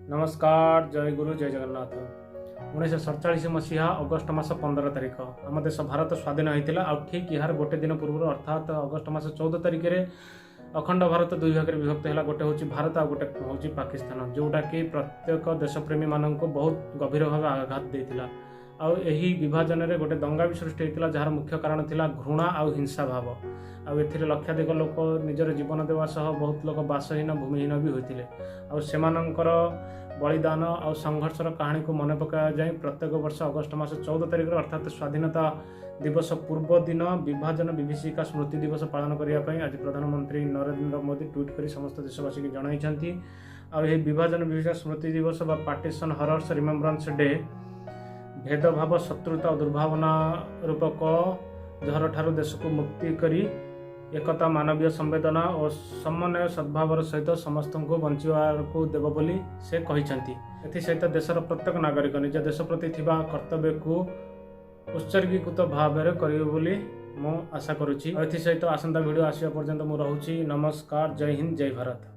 ନମସ୍କାର, ଜୟ ଗୁରୁ, ଜୟ ଜଗନ୍ନାଥ। 1947 ମସିହା ଅଗଷ୍ଟ ମାସ 15 ତାରିଖ ଆମ ଦେଶ ଭାରତ ସ୍ୱାଧୀନ ହୋଇଥିଲା। ଆଉ ଠିକ୍ ଏହାର ଗୋଟେ ଦିନ ପୂର୍ବରୁ, ଅର୍ଥାତ୍ ଅଗଷ୍ଟ ମାସ 14 ତାରିଖରେ ଅଖଣ୍ଡ ଭାରତ ଦୁଇ ଭାଗରେ ବିଭକ୍ତ ହେଲା। ଗୋଟେ ହେଉଛି ଭାରତ ଆଉ ଗୋଟେ ହେଉଛି ପାକିସ୍ତାନ, ଯେଉଁଟାକି ପ୍ରତ୍ୟେକ ଦେଶପ୍ରେମୀମାନଙ୍କୁ ବହୁତ ଗଭୀର ଭାବେ ଆଘାତ ଦେଇଥିଲା। ଆଉ ଏହି ବିଭାଜନରେ ଗୋଟେ ଦଙ୍ଗା ବି ସୃଷ୍ଟି ହୋଇଥିଲା, ଯାହାର ମୁଖ୍ୟ କାରଣ ଥିଲା ଘୃଣା ଆଉ ହିଂସା ଭାବ। ଆଉ ଏଥିରେ ଲକ୍ଷାଧିକ ଲୋକ ନିଜର ଜୀବନ ଦେବା ସହ ବହୁତ ଲୋକ ବାସହୀନ, ଭୂମିହୀନ ବି ହୋଇଥିଲେ। ଆଉ ସେମାନଙ୍କର ବଳିଦାନ ଆଉ ସଂଘର୍ଷର କାହାଣୀକୁ ମନେ ପକାଯାଇ ପ୍ରତ୍ୟେକ ବର୍ଷ ଅଗଷ୍ଟ ମାସ 14 ତାରିଖରେ, ଅର୍ଥାତ୍ ସ୍ୱାଧୀନତା ଦିବସ ପୂର୍ବ ଦିନ, ବିଭାଜନ ବିଭୀଷିକା ସ୍ମୃତି ଦିବସ ପାଳନ କରିବା ପାଇଁ ଆଜି ପ୍ରଧାନମନ୍ତ୍ରୀ ନରେନ୍ଦ୍ର ମୋଦି ଟ୍ୱିଟ୍ କରି ସମସ୍ତ ଦେଶବାସୀଙ୍କୁ ଜଣାଇଛନ୍ତି। ଆଉ ଏହି ବିଭାଜନ ବିଭୀଷିକା ସ୍ମୃତି ଦିବସ ବା ପାର୍ଟିସନ୍ ହରର୍ସ ରିମେମ୍ବ୍ରାନ୍ସ ଡେ ଭେଦଭାବ, ଶତ୍ରୁତା ଓ ଦୁର୍ଭାବନା ରୂପକ ଜହରଠାରୁ ଦେଶକୁ ମୁକ୍ତି କରି ଏକତା, ମାନବୀୟ ସମ୍ବେଦନା ଓ ସମନ୍ୱୟ ସଦ୍ଭାବର ସହିତ ସମସ୍ତଙ୍କୁ ବଞ୍ଚିବାକୁ ଦେବ ବୋଲି ସେ କହିଛନ୍ତି। ଏଥିସହିତ ଦେଶର ପ୍ରତ୍ୟେକ ନାଗରିକ ନିଜ ଦେଶ ପ୍ରତି ଥିବା କର୍ତ୍ତବ୍ୟକୁ ଉତ୍ସର୍ଗୀକୃତ ଭାବରେ କରିବେ ବୋଲି ମୁଁ ଆଶା କରୁଛି। ଆଉ ଏଥିସହିତ ଆସନ୍ତା ଭିଡ଼ିଓ ଆସିବା ପର୍ଯ୍ୟନ୍ତ ମୁଁ ରହୁଛି। ନମସ୍କାର, ଜୟ ହିନ୍ଦ, ଜୟ ଭାରତ।